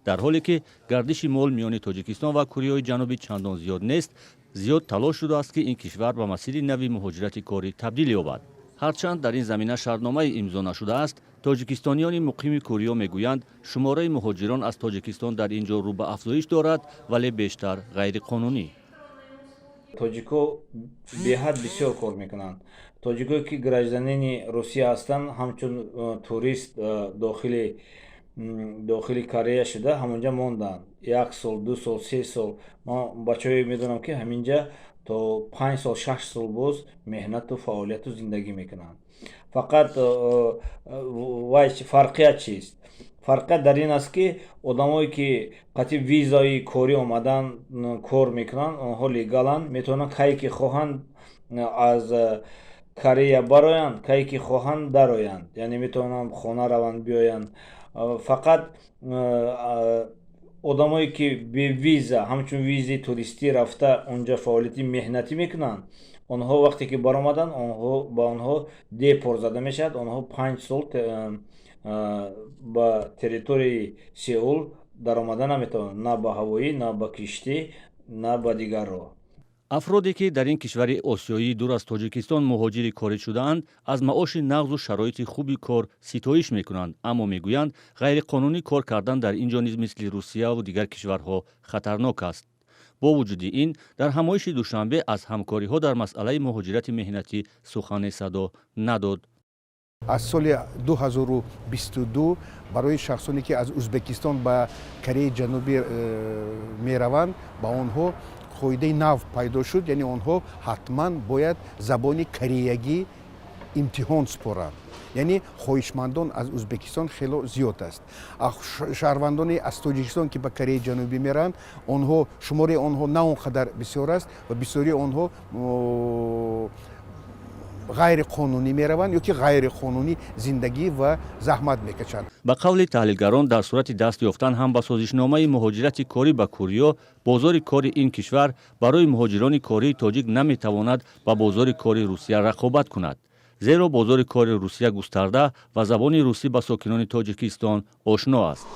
Дар ҳоле ки гардиши мол миёни Тоҷикистон ва Кореяи Ҷанубӣ чандон зиёд нест, зиёд талош шудааст, ки ин кишвар ба масири нави муҳоҷирати корӣ табдил ёбад. Ҳарчанд дар ин замина шартномае имзо нашудааст, тоҷикистониёни муқими Кореё мегӯянд, шумораи муҳоҷирон аз Тоҷикистон дар ин ҷо рӯ ба афзоиш дорад, вале бештар ғайриқонунӣ. Тоҷико беҳад бисёр кор мекунанд. Тоҷикое, ки гражданини Русия ҳастанд, ҳамчун турист дохили Корея шуда, ҳамонҷа монданд як сол, 2 сол, 3 сол. Ман бачаҳое медонам, ки ҳаминҷа то 5 сол, 6 сол боз меҳнату фаъолияту зиндагӣ мекунанд. Фақат вай фарқият чист? Фарқият дар ин аст, ки одамое, ки қатъи визаи корӣ омадан, кор мекунанд, онҳо легаланд, метавонанд кае ки хоҳанд аз Корея бароянд, кае ки хоҳанд дароянд, яъне метавонанд хона раванд, биёянд. Фақат одамое, ки бевиза, ҳамчун визаи туристӣ рафта, онҷа фаъолияти меҳнатӣ мекунанд, онҳо вақте ки баромаданд, онҳо ба онҳо депорт зада мешавад. Онҳо 5 сол ба территорияи Сеул даромада наметавонанд, на ба ҳавоӣ, на ба киштӣ, на ба дигар роҳ. Афроде, ки дар ин кишвари осиёии дур аз Тоҷикистон муҳоҷири корӣ шудаанд, аз маоши нағзу шароити хуби кор ситоиш мекунанд, аммо мегӯянд, ғайриқонунӣ кор кардан дар ин ҷо низ мисли Русияву дигар кишварҳо хатарнок аст. Бо вуҷуди ин, дар ҳамоиши Душанбе аз ҳамкориҳо дар масъалаи муҳоҷирати меҳнатӣ сухане садо надод. Аз соли 2022 барои шахсоне, ки аз Ӯзбекистон ба Кореяи Ҷанубӣ мераванд, ба онҳо қоидаи нав пайдо шуд, яъне онҳо ҳатман бояд забони кореягӣ имтиҳон супоранд. Яъне хоҳишмандон аз Ӯзбекистон хело зиёд аст. Шаҳрвандони аз Тоҷикистон, ки ба Кореяи Ҷанубӣ мераванд, онҳо, шумораи онҳо на он қадар бисёр аст ва бисёрии онҳо ғайриқонунӣ мераванд ё ки ғайриқонунӣ зиндагӣ ва заҳмат мекашанд. Ба қавли таҳлилгарон, дар сурати даст ёфтан ҳам ба созишномаи муҳоҷирати корӣ ба Кореё, бозори кори ин кишвар барои муҳоҷирони кории тоҷик наметавонад ба бозори кори Русия рақобат кунад, зеро бозори кори Русия густарда ва забони русӣ ба сокинони Тоҷикистон ошно аст.